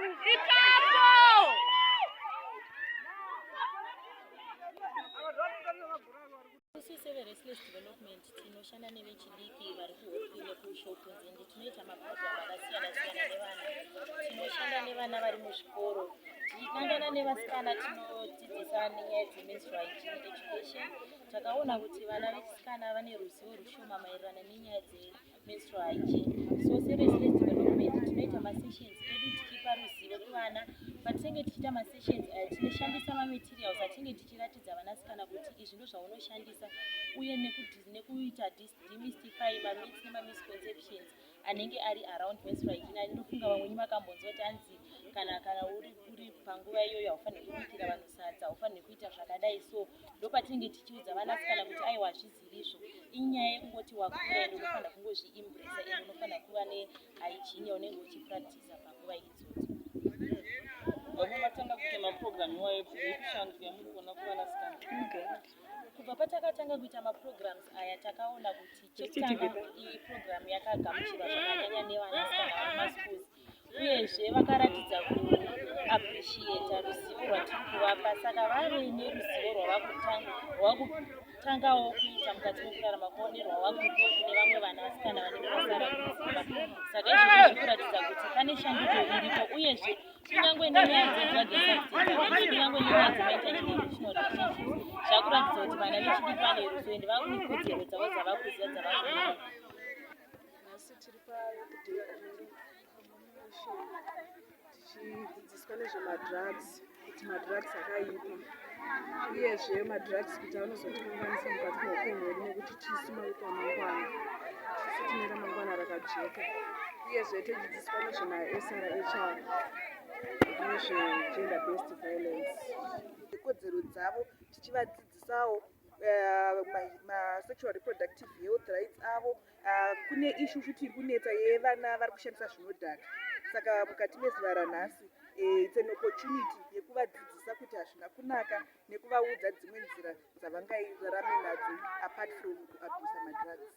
Ipapo! Isu seveRestless Development tinoshanda nevechidiki vari kuHopley nekuShopins and tinoita mapurogiramu akasiyana siyana nevana. Tinoshanda nevana vari muzvikoro tichinangana nevasikana tinodzidzisa nenyaya dzemenstrual hygiene education. Takaona kuti vana vechisikana vane ruzivo rushoma maererano nenyaya dzemenstrual hygiene. So seRestless Development tinoita masessions edu tichipa ruzivo kuvana. Patinenge tichiita masessions aya tinoshandisa mamaterials atinenge tichiratidza vanasikana kuti izvi ndozvaunoshandisa uye nekuita demystify mamyths nemamisconceptions anenge ari around menstrual hygiene. Ndinofunga vamwe wenyu makambonzwa kuti hanzi kana kana uri uri panguva iyoyo haufaniri kubikira vanhu sadza, haufaniri kuita zvakadai. So ndopatinenge tichiudza vanasikana kuti aiwa, hazvizirizvo, inyaya yekungoti wakura ende unofanira kungozviembracea ende unofanira kuva nehygiene yaunenge uchipractisa panguva idzodzo. Vamwe matanga kuita mapurogiramu iwayo, kushanduka yamuri kuona kuvanasikana? Kubva patakatanga kuita maprograms aya, takaona kuti chekutanga, iyi program yakagamuchirwa zvakanyanya nevanasikana vari mumaschools, uyezve vakaratidza kuappreciata ruzivo rwatiri kuvapa. Saka vave neruzivo rwavakutangawo kuita mukati mekurarama kwavo nerwavakupa kune vamwe vanasikana vanenge vasara kudzimba. Saka izvozvo zviri kuratidza kuti pane shanduko iripo. Uyezve kunyange nenyaya dzedrug and substance abuse, kunyange nenyaya dzemaintergenerational relationships, zvakuratidza kuti vana vechidiki vane ruzivo ende vane kodzero dzavo dzavakuziva dzavakuona. Nhasi tiri paYouth Day Commemoration tichidzidziswa nezvemadrugs, kuti madrugs akaipa, uyezve madrugs kuti anozotikanganisa mukati meupenyu hwedu, nekuti tisu mayouth amangwana, tisu tine ramangwana rakajeka. Uyezve tichidzidziswa nezvemaSRHR nezvegender based violence. Kodzero dzavo, tichivadzidzisawo masexual reproductive health rights avo. Kune issue futi iri kunetsa yevana vari kushandisa zvinodhaka, saka mukati mezuva ranhasi it's an opportunity yekuvadzidzisa kuti hazvina kunaka nekuvaudza dzimwe nzira dzavangairarame nadzo apart from kuabusa madrugs.